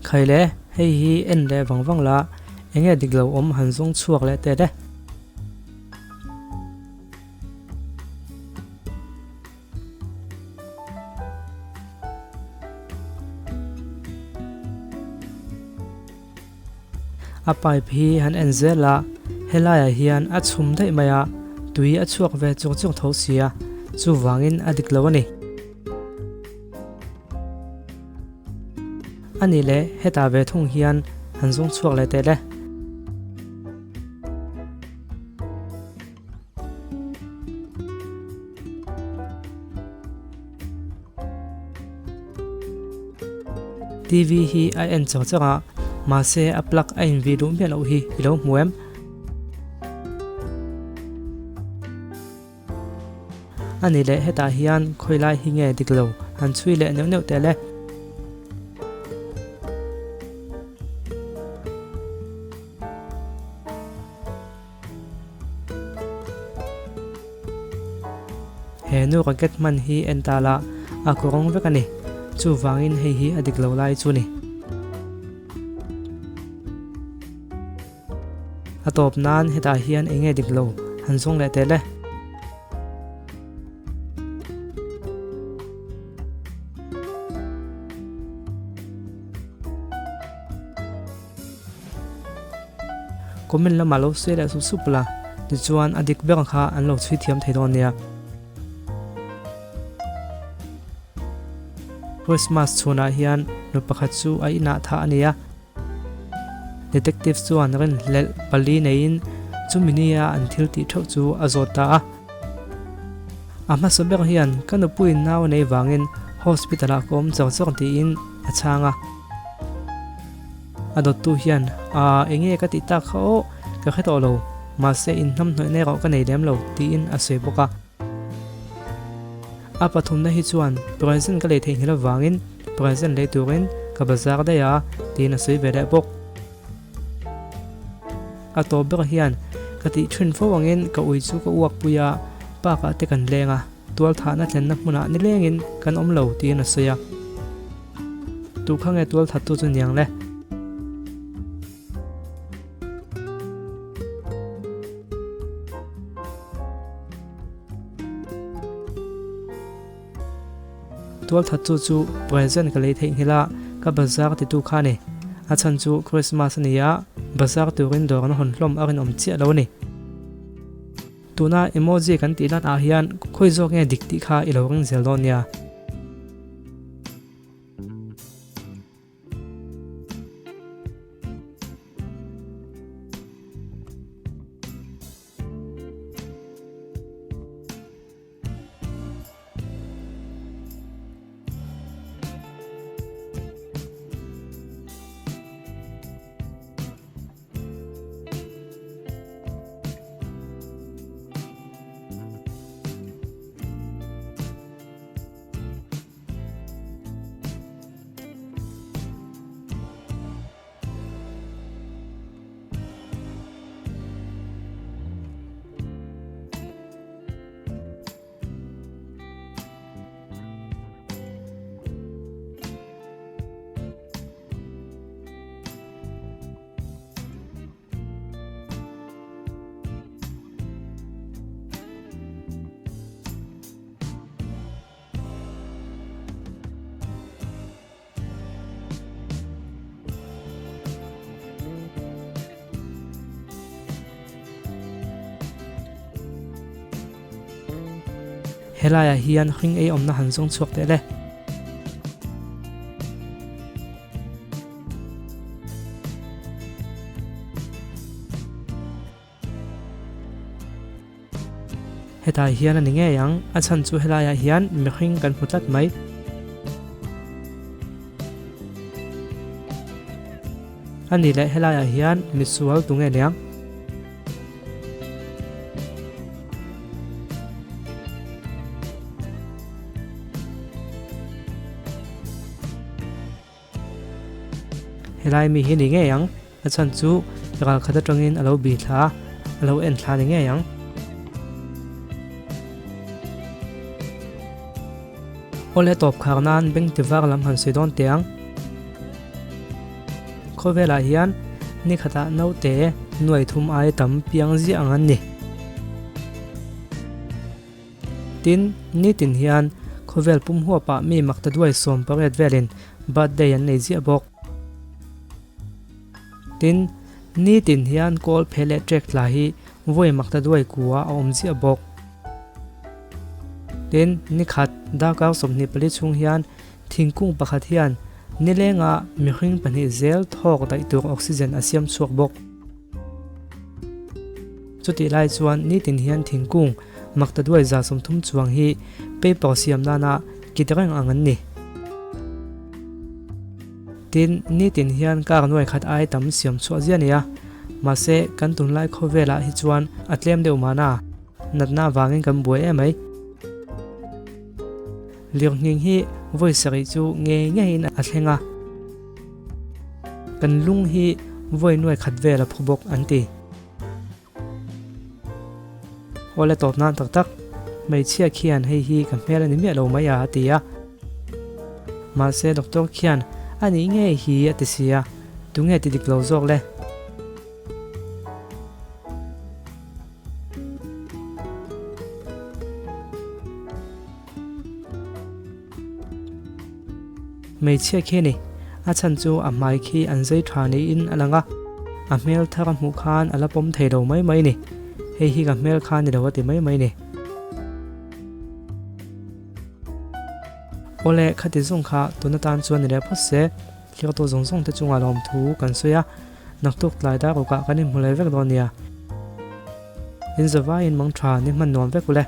Khaile, hei hi en leh vang vang la, enge dik lo awm han zawng chhuak leh teh le. A pipe hi han en zel a, helaiah hian a chhum daih mai a, tui a chhuak ve chung chung tho sia, chuvangin a dik lo a ni. A nih leh hetah ve thung hian han zawng chhuak leh teh le. TV hi a en chang chang a, mahse a plug a invih duh miah loh hi i lo hmu em? A ni leh hetah hian khawi lai hi nge dik lo han chhui leh neuh neuh teh le. He nu racket hman hi en ta la a kawng vek a ni. Chuvangin hei hi a dik lo lai chu ni. A tawp nan hetah hian eng nge dik lo han zawng leh teh le. Comment lamah lo sawi leh sup sup la, tichuan a dik ber kha an lo chhui thiam thei dawn nia. Christmas chhunah hian nu pakhat chu a inah thah a ni a. Detective chuan rinhlelh pali neiin chumi nia an thil tih theuh chu a zawt ta a. A hmasa ber hian ka nupuiin nau a nei vangin hospital ah ka awm char char tiin a chhang a. A dawttu hian Aa enge ka tih tak kha aw ka hre tawh lo, mahse inhnamhnawihna erawh ka nei lem lo tiin a sawi bawk a. A pathumna hi chuan present ka lei theihnghilh avangin present lei turin ka bazar daih a tiin a sawi ve leh bawk. A tawp ber hian ka tih thin fo angin ka ui chu ka uak pui a, park ah te kan leng a, tual thahna thlenna hmunah nilengin kan awm lo tiin a sawi a. Tukha nge tual thattu chu niang le? Tualthat chu chu present ka lei theihnghilh a, ka bazar titu kha a ni. A chhan chu Christmas a ni a, bazar turin dawr an hawn hlawm a rinawm chiah lo a ni. Tuna emoji kan tih lan ah hian khawi zawk nge dik tih kha i lo ring zel dawn nia. Helaiah hian hring ei awmna han zawng chhuak teh le. Hetah hian a ni ngei ang, a chhan chu helaiah hian mihring kan hmu tlat mai. A ni leh helaiah hian misual tu nge niang? Helai mi hi ni ngei ang, a chhan chu ral khat atangin a lo bi thla a, a lo en thla ni ngei ang. Awle tawp khar nan beng ti var lam han sawi dawn teh ang. Khawvelah hian ni khatah naute nuai thum ai tam piang ziah ang an ni. Tin, nitin hian khawvel pum huapah mi makta duai 18 velin birthday an nei ziah bawk. Tin, nitin hian kawl phe leh trek tla hi vawi makta duai kua a awm ziah bawk. Tin, nikhat darkar 24 chhung hian thingkung pakhat hian nilenga mihring pahnih zel thawk daih tur oxygen a siam chhuak bawk. Chutih lai chuan nitin hian thingkung makta duai 30 chuang hi paper siam nana kit reng ang an ni. Tin, nitin hian kar nuai khat ai tam siam chhuah zia nia. Mahse, kan tunlai khawvelah hi chuan a tlem deuh mahna, natna avangin kan buai em mai. Lirnghing hi vawi sarih chu ngei ngeiin a thleng a. Kan lung hi vawi nuai khat vel a phu bawk an ti. Awle tawp nan tak tak, hmeichhia khian hei hi ka hmel a ni miah lo mai a a ti a. Mahse doctor khian a nih ngei hi a ti si a, tunge ti dik lo zawk le? Hmeichhia khi a ni. A chhan chu a hmai khi an zai tha niin a lang a, a hmel thar a hmuh khan a la pawm thei lo mai mai a ni. Hei hi ka hmel kha ni lo a ti mai mai a ni. Awle, khati zawng kha tun atan chuan ni leh phawt se, thlir tawh zawng zawng te chungah lawmthu kan sawi a, naktuk tlai dar rukah kan inhmu leh vek dawn nia. In zavaiin mang tha ni hman nuam vek ule.